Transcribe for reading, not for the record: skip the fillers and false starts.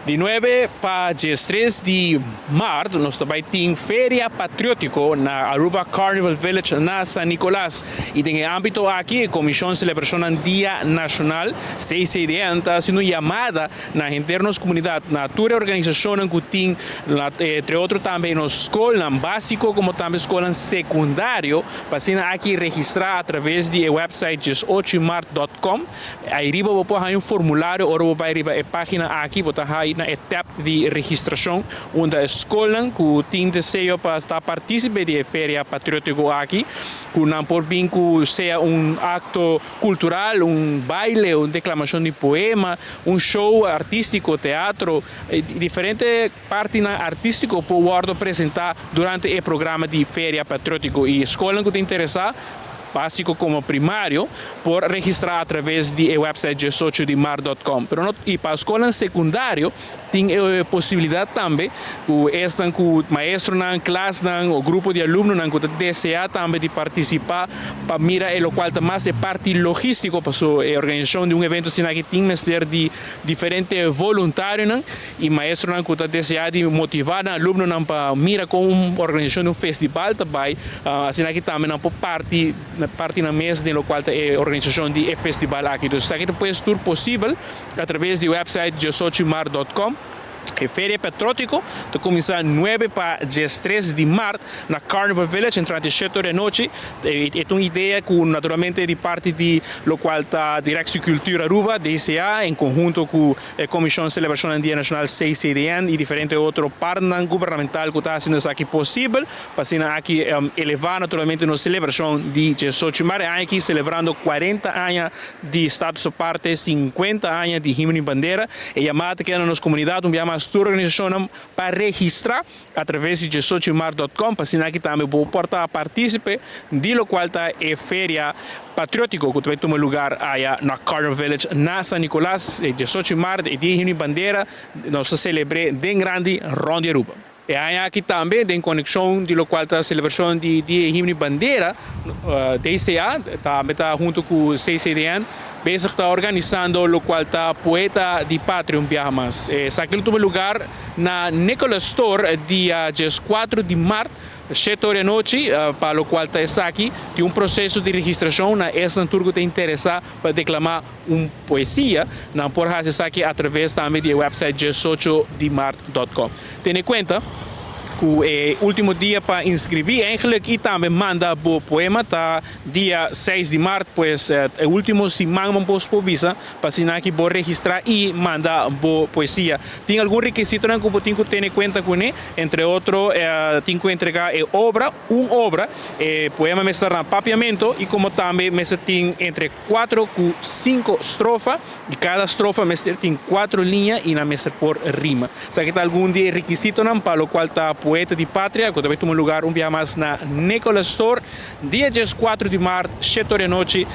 Di 9 pa 13 di maart, nos tambe tin Feria Patriotico na Aruba Carnival Village na San Nicolas. Y den e ambito aki, Comision Celebracion Dia Nacional, CCDN, ta haciendo yamada na henter nos comunidad, na tur organisacion cu tin, entre otro tambe na scol basico como tambe scol secundario, pa aki registra atraves di website 18maart.com. Ey riba bo por un formulario, ora bo bay riba e pagina aki, bo ta na e tab di registracion, unda scol cu tin deseo pa ta participe di Feria Patriotico aki, cu nan por bin cu sea un acto cultural, un baile, un declamacion di poema, un show artistico, teatro, diferente parti artistico por wordo presenta durante e programa di Feria Patriotico. Y scol cu ta interesa, basico como primario, por registra atraves di website 18dimaart.com. Pero no, y pa scol secundario, tin e posibilidad tambe, cu esnan cu maestronan, klasnan, of grupo di alumnonan cu desea tambe di participa pa mira e locual ta mas e parti logistico pa e organisacion di un evento asina cu tin mester di diferente voluntarionan y maestronan cu desea di motiva alumnonan pa mira con un organisacion di un festival tambe, asina cu tambe nan por parti parti na mes di locual ta e organisacion di festival aki. Anto, esaki ta tur posibel atraves di website 18maart.com. E Feria Patriotico ta cuminsa 9 pa 13 di maart na Carnival Village, entrante 7 or di anochi. E un idea cu naturalmente di parti di locual ta Directie Cultuur Aruba, DCA, en conhunto cu e Comision Celebracion Dia Nacional CCDN y diferente otro partner gubernamental cu ta haciendo esaki posibel, pa aki eleva naturalmente nos celebracion di 18 maart, aki celebrando 40 aña di Status Aparte, 50 aña di Himno y Bandera, e yamada cu nos comunidad, un yama organisacion pa registra atraves di 18maart.com, pa asina aki tambe por ta participe di locual ta e Feria Patriotico cu ta bay tuma luga aya na Carnival Village na San Nicolas, 18 maart, e Dia di Bandera, nos ta celebra den grandi rond di Aruba. Y aki tambe, den conexion di locual ta celebracion di Dia Himno y Bandera, DCA, tambe ta hunto cu CCDN, bezig ta organisando locual ta Poeta di Patria un biaha mas. Esaki ta tuma luga na Nicholas Store dia 4 di maart, 7 or di anochi, pa locual ta esaki, tin un proceso di registracion na esnan tur cu ta interesa pa declama un poesia, nan por haci esaki atraves tambe di website 18dimaart.com. Tene cuenta cu e ultimo dia pa inscribi eigenlijk y tambe manda bo poema ta dia 6 di maart, pues e ultimo siman bo por bisa pa asina cu bo registra y manda bo poesia. Tin algun requisito cu tin cu tene cuenta cu ne, entre otro, tin cu entrega e obra, un obra, poema mester na papiamento y como tambe mester tin entre 4 y 5 strofa y cada strofa mester tin 4 liña y nan mester por rima. Esaki ta algun di requisitonan pa locual ta Poeta di Patria, cu ta bay tuma luga un biaha mas na Nicholas Store, dia 4 di maart, 7 or di anochi.